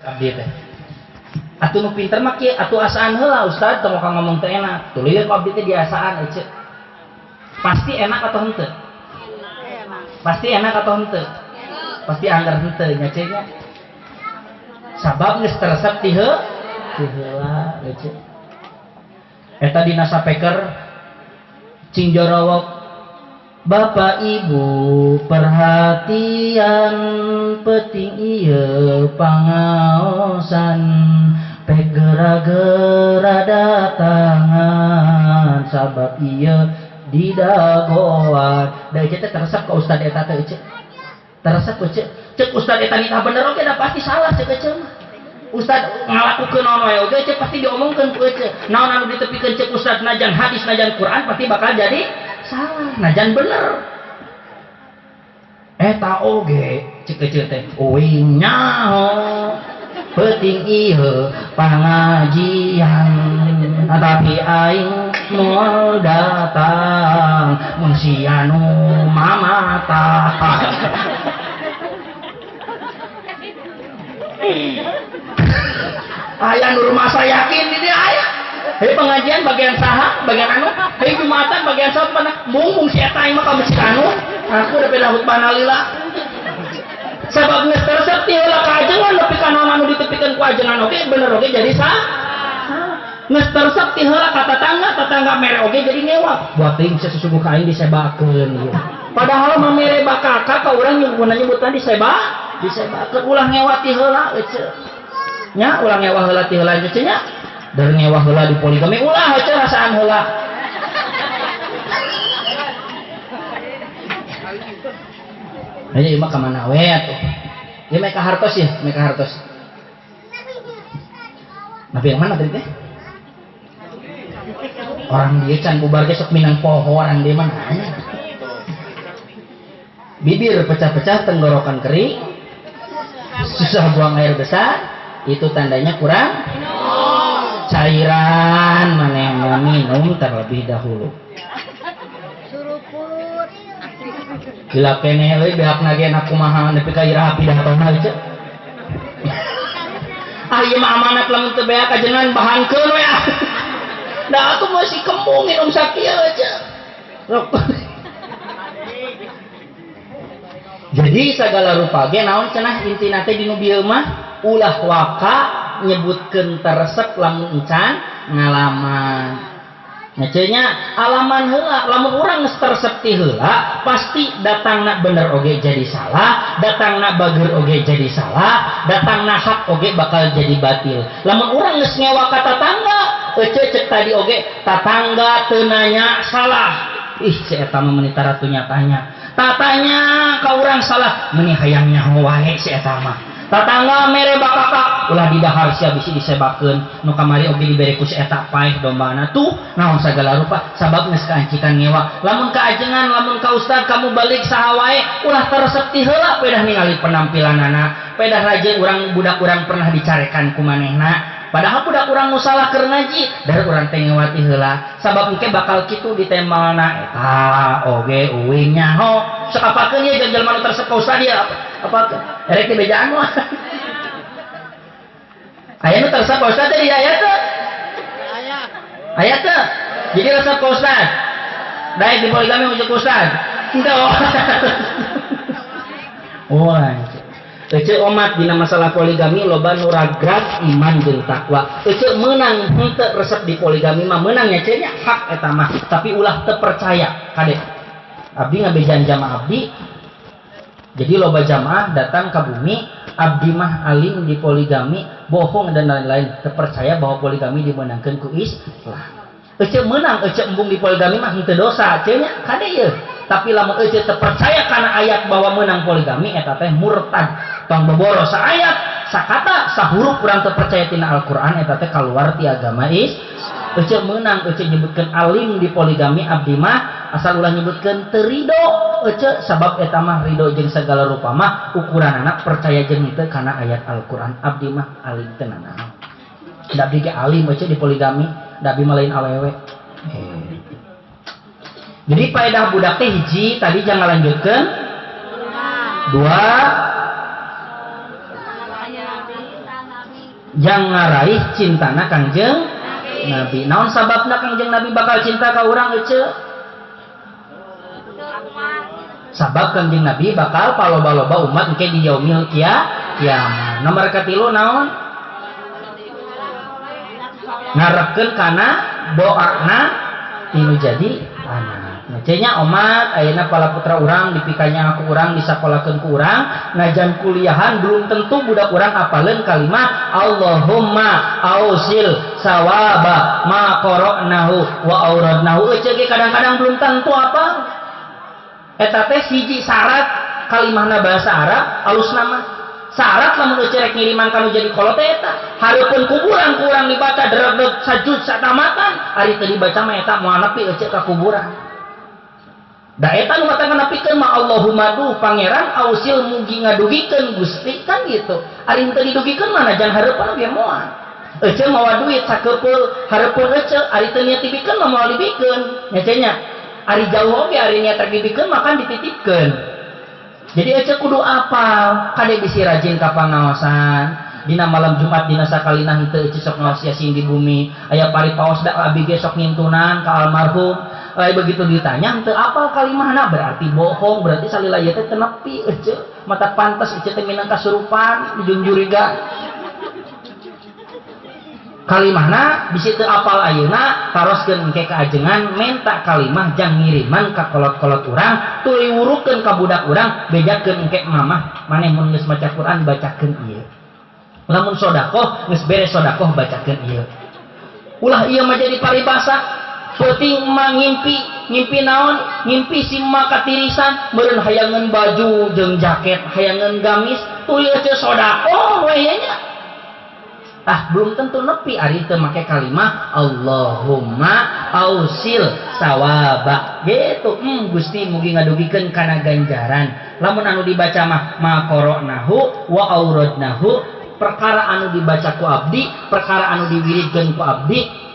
Abdi teh. Atuh nu pinter mah kieu atuh asaan heula ustad tong ka ngomong teu enak. Tuluy ku abdi teh diasaan ece. Pasti enak atau henteu? Enak. Pasti enak atau henteu? Pasti anggar henteu nya ce nya. Sabab geus teresep ti heula ece. Eta dina sapeker cing jorowok Bapak Ibu perhatian penting ieu pangaosan pek gera-gera datangan sabab ieu didagoan. Da ece teh teresep ka ustad eta teh ece. Teresep ece. Cek ustad eta nitah bener oge da pasti salah cek ece mah. Ustad ngalakukeun naon wae oge ece pasti diomongkeun ku ece. Naon anu ditepikeun cek ustad najan hadis najan Quran pasti bakal jadi salah najan bener. Eta oge cek ece teh uing nyaho peuting ieu pangajian tapi aing moal datang mun sia nu mamata. Aya nu rumasa yakin di dieu aya. Hei pengajian bagian saha, bagian anu, hei jumatan bagian saha mana mung si eta aing mah ka masjid anu, aku udah beda khutbah lila. Sabab geus teresep ti heula ka ajengan nepi ka naon anu ditepikeun ku ajengan oge bener oge jadi sah. Geus teresep ti heula ka tatangga, tatangga mere oge jadi ngewa. Buat teuing sesungguh ka aing disebakeun ieu. Padahal mah mere bakaka ka urang nyebutna nyebutan disebakeun ulah ngewa ti heula ece. Nya ulah ngewa heula ti heula ece nya. Dari ngewa heula di poligami ulah ece rasaan heula. Ini mah ka mana we atuh. Ieu mah ka hartos ya, mah ka hartos. Nabi yang mana tadi teh? Orang dia can bubar ge sok minang poho orang dia mah nanya. Bibir pecah-pecah, tenggorokan kering, susah buang air besar, itu tandanya kurang cairan. Maneh minum terlebih dahulu. Gila keneh euy beakna ge enak kumaha nepi ka iraha pidatona ieu. Ah ieu mah amanat lamun teu beak ajengan bahankeun we. Da atuh masih kembung minum sakieu aja. Jadi segala rupa ge naon cenah intina teh dinu bieu mah ulah waka nyebutkeun teresep lamun encan ngalaman. Nya alaman heula lamun urang geus teresep ti heula pasti datangna bener oge jadi salah, datangna bager oge jadi salah, datangna hak oge bakal jadi batil. Lamun urang geus ngewa ka tatangga, ece cek tadi oge tatangga teu nanya salah. Ih si eta mah meuni taratu nyatanya. Tatanya ka urang salah, meuni hayang nyaho wae si eta mah. Tatangga mere bakaka ulah didahar sia bisi disebakeun nu kamari oge dibere ku si eta paeh dombana tuh naon sagala rupa sabab geus kaancikan ngewa. Lamun ka ajengan lamun ka ustad kamu balik saha wae ulah teresep ti heula pedah ningali penampilanana, pedah raje urang budak urang pernah dicarekan ku manehna. Padahal budak urang nu salah keur ngaji dari urang teh ngewa ti heula sabab engke bakal kitu ditembalna eta oge uing nyaho. Sok apakeun ieu jelema nu teresep ka ustad ieu apa erek di bejaan mah. Aya nu teresep ka ustad teh di aya teu? Aya teu? Jadi resep ka ustad. Daek di poligami ujug ustad. Henteu. Oh, ece omat dina masalah poligami loba nu ragrag iman jeung takwa. Ece meunang henteu resep di poligami mah meunang nya ce nya hak eta mah, tapi ulah teu percaya kade. Abdi ngabejan jamaah abdi. Jadi loba jamaah datang ke bumi, abdi mah alim di poligami, bohong dan lain-lain, terpercaya bahwa poligami dimenangkan ku Islam. Ece menang, ece embung di poligami mah henteu dosa, ce nya kade ieu. Tapi lamun ece terpercaya karena ayat bahwa menang poligami eta teh murtad. Tong boboro saayat, sakata, sahuruf urang terpercaya tina Al-Qur'an eta teh kaluar ti agama Islam. Ece menang, ece nyebutkeun alim di poligami abdi mah asal ulah nyebutkeun teu rido ece sabab eta mah rido jeung segala rupa mah ukuranana percaya jeung teu kana ayat Al-Qur'an abdi mah alim teu nanaon. Da abdi ge alim ece di poligami, da abdi mah lain awewe. Jadi faedah budak teh hiji tadi jangan lanjutkeun. Dua. Jang ngaraih cintana Kangjeng Nabi. Naon sababna Kangjeng Nabi bakal cinta ka urang ece? Sabab Kangjeng Nabi bakal paloba-loba umat engke di yaumil kiamat. Nomor katilu naon? Ngarepkeun kana doana tinu jadi anak. Nah, cenya omat ayeuna pala putra urang dipikanya aku urang disakolakeun ku urang najan kuliahan belum tentu budak urang apaleun kalimat Allahumma ausil sawaba ma qara'nahu wa auradnahu. Ece ge kadang-kadang belum tentu apa eta teh siji syarat kalimahna bahasa Arab alus nama syarat lamun ece rek ngiriman kanu jadi kolot teh eta hareupeun kuburan ku urang dibaca dereg-dereg sajud satamatan ari teu dibaca mah eta moal nepi ece ka kuburan. Da eta nu mata nganepikeun mah Allahumma duh pangeran ausil mugi ngadugikeun Gusti kan gitu. Ari teu didugikeun mah najan hareupeun ge moal. Ece mawa duit sakeupeuh hareupeun ece ari teu niat dibikeun mah moal dibikeun. Nya ce nya. Ari jauh oge ari niat rek dibikeun mah kan dititipkeun. Jadi ece kudu apal kade bisi rajin ka pangaosan. Dina malam Jumat dina sakalina henteu ece sok ngaos yasin di bumi. Aya pari paos da abi ge sok ngintunan ka almarhum. Lain begitu ditanya henteu apal kalimahna berarti bohong, berarti salila ieu teh teu nepi ece, mata pantes ece teh minang kasurupan dijunjuriga. Kalimahna bisi teu apal ayeuna taroskeun engke ka ajengan menta kalimah jang ngiriman ka kolot-kolot urang tuluy wurukeun ka budak urang bejakeun engke mamah maneh mun geus maca Quran bacakeun ieu. Lamun sodakoh geus beres sodakoh bacakeun ieu. Ulah ieu mah jadi paribasa. Peuting mah ngimpi, ngimpi naon? Ngimpi si emak katirisan, meureun hayangeun baju jeung jaket, hayangeun gamis, tuluy teh sodakoh we nya. Ah, belum tentu nepi ari teu make kalimah Allahumma ausil sawaba. Gitu, Gusti mugi ngadugikeun kana ganjaran. Lamun anu dibaca mah ma qara'nahu wa auradnahu, perkara anu dibaca ku abdi, perkara anu diwiridkeun ku abdi,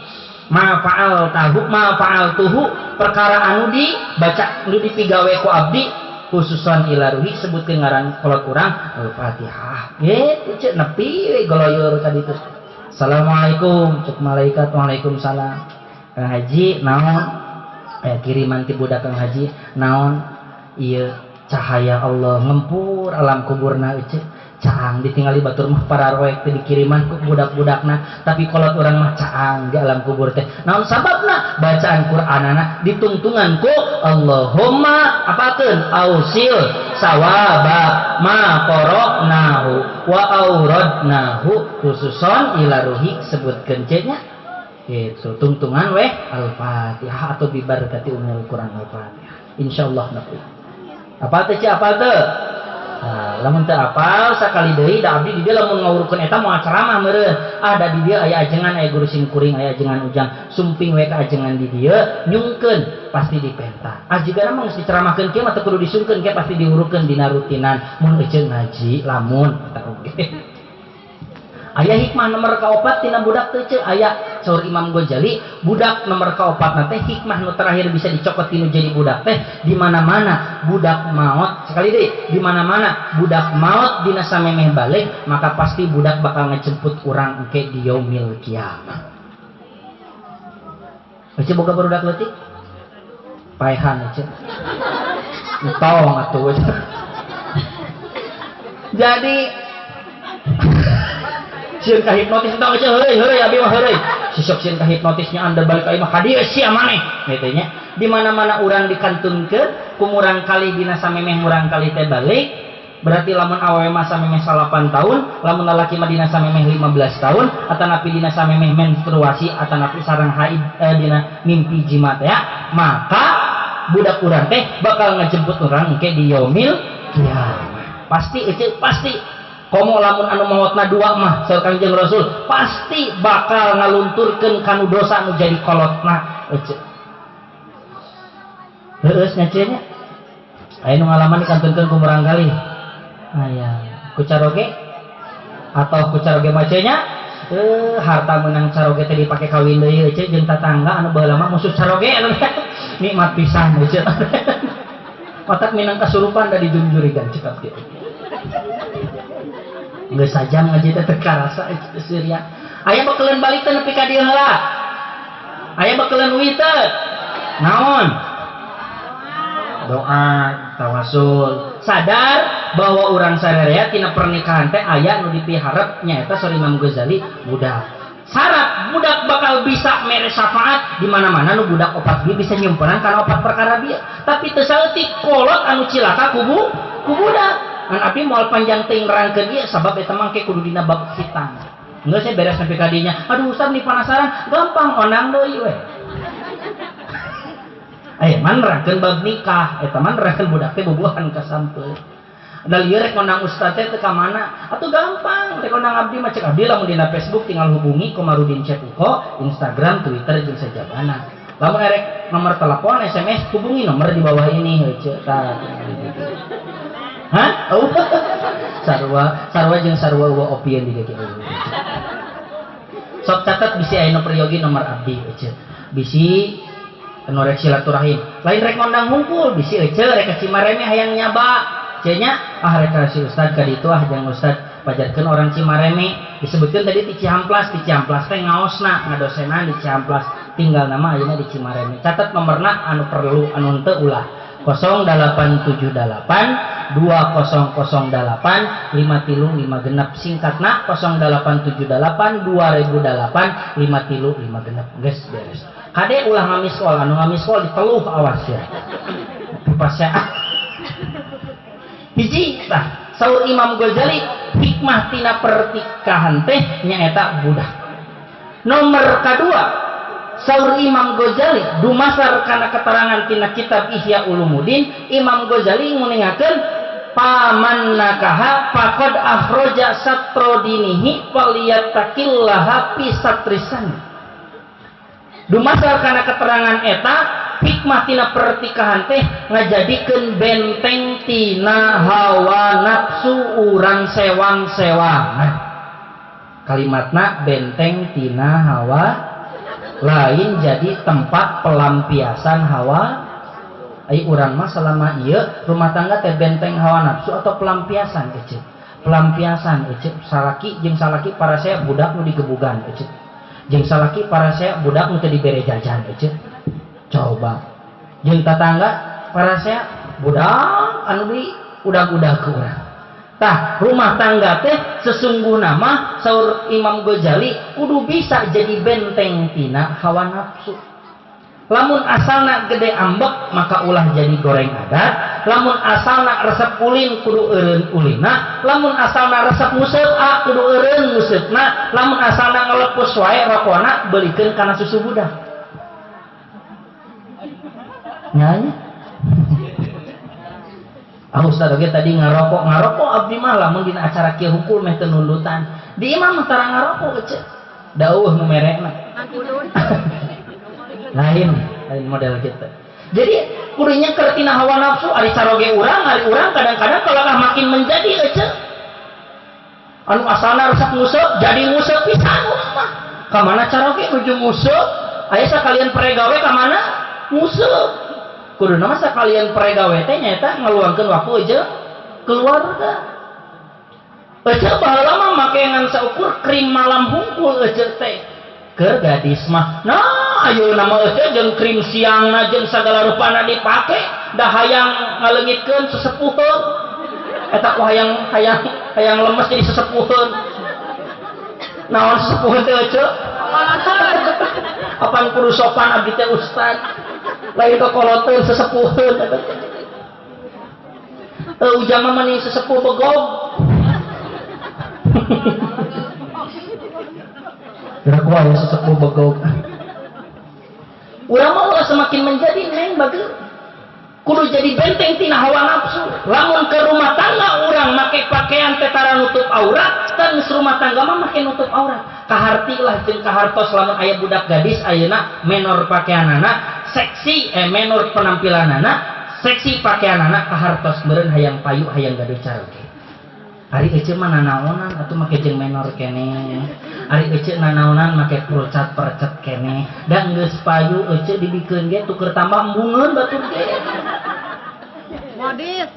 ma fa'al tahu ma fa'al tuhu, perkara anu dibaca anu dipigawe ku abdi khususan ila ruhi sebutkeun ngaran kolot urang Al-Fatihah. Gitu cek nepi we goloyor ka ditu. Assalamualaikum cek malaikat, waalaikumsalam. Kang Haji naon? Aya kiriman ti budak Kang Haji naon? Ieu cahaya Allah ngempur alam kuburna ece. Caang ditinggali batur mah para roek teh dikiriman ku budak-budakna, tapi kolot urang mah caang di alam kubur teh. Naon sababna? Bacaan Qur'anana ditungtungan ku Allahumma apakeun ausil sawaba ma qara'nahu wa auradnahu khususon ila ruhi sebutkeun ce nya. Gitu tungtungan weh Al-Fatihah atau bibarakati ummul Quran Al-Fatihah. Insyaallah nepi. Apa teh ce apa teh? Nah, lamun teu apal sakali deui da abdi di dieu lamun ngawurukeun eta moal ceramah meureun. Ah da di dieu aya ajengan aya guru simkuring aya ajengan ujang sumping we ka ajengan di dieu nyungkeun pasti dipenta. Ah jigana mah geus diceramahkeun kieu mah teu kudu disungkeun kieu pasti diurukeun dina rutinan mun ece ngaji lamun eta oge. Aya hikmah nomor kaopat tina budak teu ce aya saur Imam Ghazali budak nomor kaopat teh hikmah nu terakhir bisa dicokot tinu jadi budak teh di mana-mana budak maot sekali deui di mana-mana budak maot dina samemeh balik maka pasti budak bakal ngejemput urang engke di yaumil kiamah. Ece boga barudak leutik? Paehan ece. Entong atuh. Jadi sieun ka hipnotis entong ece heureuy heureuy abi mah heureuy. Sisok sieun ka hipnotisnya anda balik ka imah ka dieu sia maneh kitu nya. Di mana-mana urang dikantunkeun ku murang kali dina samemeh murang kali teh balik berarti lamun awewe mah samemeh 8 tahun, lamun lalaki mah dina samemeh 15 tahun, atanapi dina samemeh menstruasi atanapi sareng haid dina mimpi jima teh maka budak urang teh bakal ngejemput urang engke di yaumil kiamah. Pasti ece pasti. Komo lamun anu maotna dua mah saur Kangjeng Rasul pasti bakal ngalunturkeun kanu dosa nu jadi kolotna ece. Heueus nya ce nya. Aya nu ngalaman dikantunkeun ku murang kali. Aya ku caroge atau ku caroge mah ce nya harta meunang caroge teh dipake kawin deui ece jeung tatangga anu baheula mah musuh caroge nikmat pisan ece. Matak minang kasurupan da dijunjurigan cekap kitu. Geus sajam ngaji teh teu karasa seuria. Aya bekeleun balik teh nepi ka dieu heula. Aya bekeleun uih teu? Naon? Doa, tawasul. Sadar bahwa urang sararea tina pernikahan teh aya nu dipiharep nyaeta saur Imam Ghazali budak. Syarat budak bakal bisa mere syafaat di mana-mana nu budak opat bieu bisa nyumpenan kana opat perkara bieu. Tapi teu saeutik kolot anu cilaka ku budak. Ngan abdi moal panjang teuing nerangkeun ieu sabab eta mah ke kudu dina bab khitan. Geus saya beres nepi ka dinya. Aduh Ustaz nih penasaran, gampang onang deui we. Aya man nerangkeun bab nikah, eta mah nerangkeun budak teh bubuhan ka sampeu. Da lieu rek ngondang ustaz teh teu ka mana? Atuh gampang, rek ngondang abdi mah cek abdi lamun dina Facebook tinggal hubungi Komarudin Cepuko, Instagram, Twitter jeung sajabana. Lamun erek nomor telepon, SMS hubungi nomor di bawah ini heueuh tah. Hah? Oh. Sarua, sarua jeung sarua eueuh opieun di dieu. Sok catat bisi aya nu peryogi nomor abdi heueuh. Bisi nu rek silaturahim. Lain rek ngondang hungkul, bisi heueuh rek ka Cimareme hayang nyaba. Nya ah rek si ustad ka ditu ah jang ustad pajarkeun orang Cimareme disebutkeun tadi di Cihamplas teh ngaosna ngadosenan di Cihamplas tinggal nama ayeuna di Cimareme catat nomorna anu perlu anu henteu ulah 0878 2008 535 genep singkatna 0878 2008 535 genep geus beres kade ulah ngamiskol anu ngamiskol diteluh awas ya pasya. Hiji tah saur Imam Ghazali hikmah tina pertikahan teh nyaeta budak. Nomor kadua saur Imam Ghazali dumasar kana keterangan tina kitab Ihya Ulumuddin, Imam Ghazali nguningakeun paman nakaha faqad akhraja satro dinihi falyattaqillaha fi satrisan. Dumasar kana keterangan eta hikmah tina pertikahan teh ngajadikeun benteng tina hawa nafsu urang sewang-sewangan. Kalimatna benteng tina hawa lain jadi tempat pelampiasan hawa. Ai urang mah selama ieu rumah tangga teh benteng hawa nafsu atau pelampiasan ece. Pelampiasan ece salaki jeung salaki parasea budak nu digebugan ece. Jeung salaki parasea budak nu teu dibere jajan ece. Coba jeung tatangga parasea budak anu di udag-udag ku urang. Tah rumah tangga teh sesungguhna mah saur Imam Ghazali kudu bisa jadi benteng tina hawa nafsu. Lamun asalna gede ambek maka ulah jadi goreng adat, lamun asalna resep ulin kudu eureun ulina, lamun asalna resep nguseup a kudu eureun nguseupna, lamun asalna ngelepus wae rokona beulikeun kana susu budak. Nyanyi. Ah ustaz oge tadi ngarokok, ngarokok abdi mah lamun dina acara kieu hukul meh teu nundutan. Di imah mah tara ngarokok ece. Dauh nu merekna. Lain, lain model kita. Jadi kudunya keur tina hawa nafsu ari caroge urang, ari urang kadang-kadang kalahkah makin menjadi ece. Anu asalna resep nguseup jadi nguseup pisan urang mah. Ka mana caroge nuju nguseup, aya sakalian pregawe ka mana? Nguseup. Kuduna mah sakalian pregawe teh nyaeta ngaluangkeun waktu jeung keluarga. Ece baheula mah make ngan saukur krim malam hungkul ece teh. Keur gadis mah. Nah, ayeuna mah ece jeung krim siangna jeung sagala rupana dipake, da hayang ngaleungitkeun sesepuheun. Eta ku hayang hayang hayang lemes jadi sesepuheun. Naon sesepuheun teh ece? Apan kudu sopan abdi teh ustad. Lain kokoloteun sesepuheun eta teh. Ujang mah meni sesepuh begog. Gerak wae sesepuh begog. Urang mah ulah semakin menjadi neng bagi kudu jadi benteng tina hawa nafsu. Lamun ke rumah tangga urang make pakaian teh tara nutup aurat, dan rumah tangga mah make nutup aurat. Kaharti lah jeung kahartos lamun aya budak gadis ayeuna menor pakaianana, seksi menor penampilanana, seksi pakaianana kahartos meureun hayang payu hayang gaduh caroge. Ari ece mah nanaonan atuh make jeung menor keneh. Ari ece nanaonan make pulcat percet keneh. Da geus payu ece dibikeun ge tuker tambah embungeun batur ge. Modis.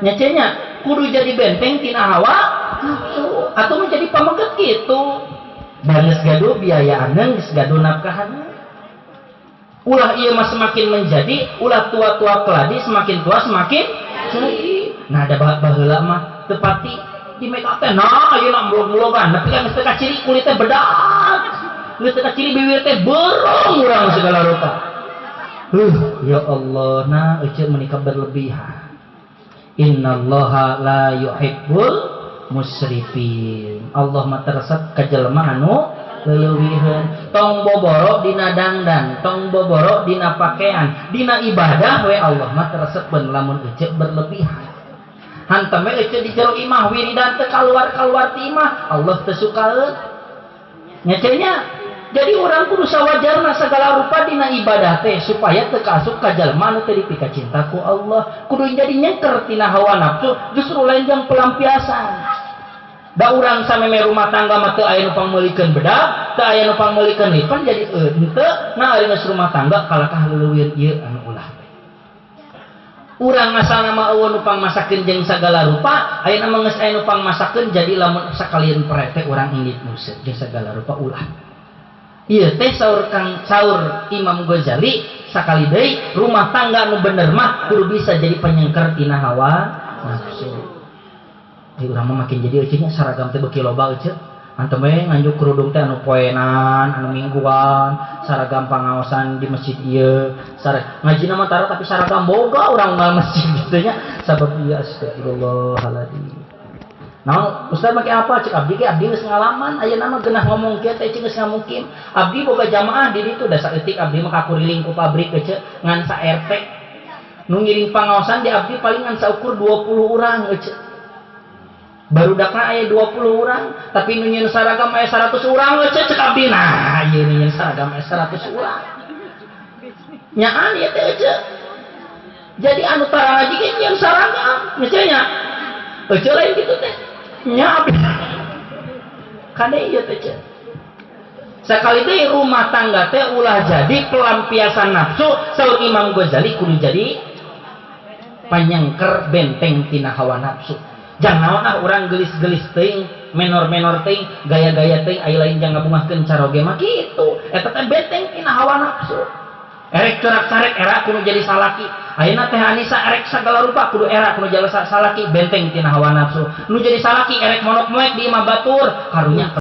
Nya ce nya kudu jadi benteng tina hawa nafsu. Atau menjadi pameget kitu. Dan geus gaduh biayaan, geus gaduh nafkahan. Ulah ieu mah semakin menjadi, ulah tua-tua keladi semakin tua semakin jadi. Nah ada baheula mah tepati di make up teh nah ayeuna mulog-mulogan tapi kan geus teu kaciri kulit teh bedak. Geus teu kaciri bibir teh berong urang segala rupa. Ya Allah, nah ece menikah berlebihan. Innallaha la yuhibbul musrifin. Allah mah teresep ka jelema anu leuwiheun. Tong boboro dina dangdan, tong boboro dina pakaian, dina ibadah we Allah mah teresepeun lamun ece berlebihan. Hantem we ece di jero imah wiridan teu kaluar-kaluar ti imah, Allah teu sukaeun. Nya nya. Jadi orang kudu sawajarna segala rupa dina ibadah teh supaya teu kaasup ka jalma nu teu dipikacinta ku Allah. Kudu jadi nyengker tina hawa nafsu, justru lain jang pelampiasan. Da urang sameme rumah tangga mah teu aya nu pangmeulikeun bedak, teu aya nu pangmeulikeun lipen jadi henteu, nah ari geus rumah tangga kalakah leuwir ieu anu ulah teh. Urang asalna mah eueuh nu pangmasakeun jeung sagala rupa, ayeuna mah geus aya nu pangmasakeun jadi lamun sakalian prete urang indit museuh jeung sagala rupa ulah. Ieu teh saur Kang saur Imam Ghazali sakali deui rumah tangga nu bener mah kudu bisa jadi penyengker tina hawa nafsu. Di urang mah makin jadi euceuh nya saragam teh beuki loba euceuh. Antem we nganjuk kerudung teh anu poenan, anu mingguan, saragam pangaosan di masjid ieu. Ngajina mah tara tapi saragam boga urang mah masjid kitu nya. Sabab ieu astagfirullahaladzim. Nah, ustaz make apa? Cek abdi ge abdi geus ngalaman, ayeuna mah geunah ngomong kieu teh geus ngamukim. Abdi boga jamaah di ditu da saeutik abdi mah kakuriling ku pabrik euceuh ngan sa RT. Nu ngiring pangaosan di abdi paling ngan saukur 20 urang euceuh. Barudakna aya 20 urang, tapi nu nyieun saragam aya 100 urang euceuh cek abdi. Nah, ieu nu nyieun saragam aya 100 urang. Nyaan ieu teh euceuh. Jadi anu tara ngaji ge nyieun saragam, euceuh nya. Euceuh lain kitu teh. Nya abdi. Kade ieu teh ceu. Sakali deui rumah tangga teh ulah jadi pelampiasan nafsu, saur Imam Ghazali kudu jadi panyengker benteng tina hawa nafsu. Jangan naon ah urang gelis-gelis teuing, menor-menor teuing, gaya-gaya teuing aya lain jang ngabungahkeun caroge mah kitu. Eta teh benteng tina hawa nafsu. Erek corak-carek era kudu jadi salaki. Ayeuna teh Anisa erek sagala rupa kudu era kudu jadi salaki benteng tina hawa nafsu. Nu jadi salaki erek monok moek di imah batur karunya.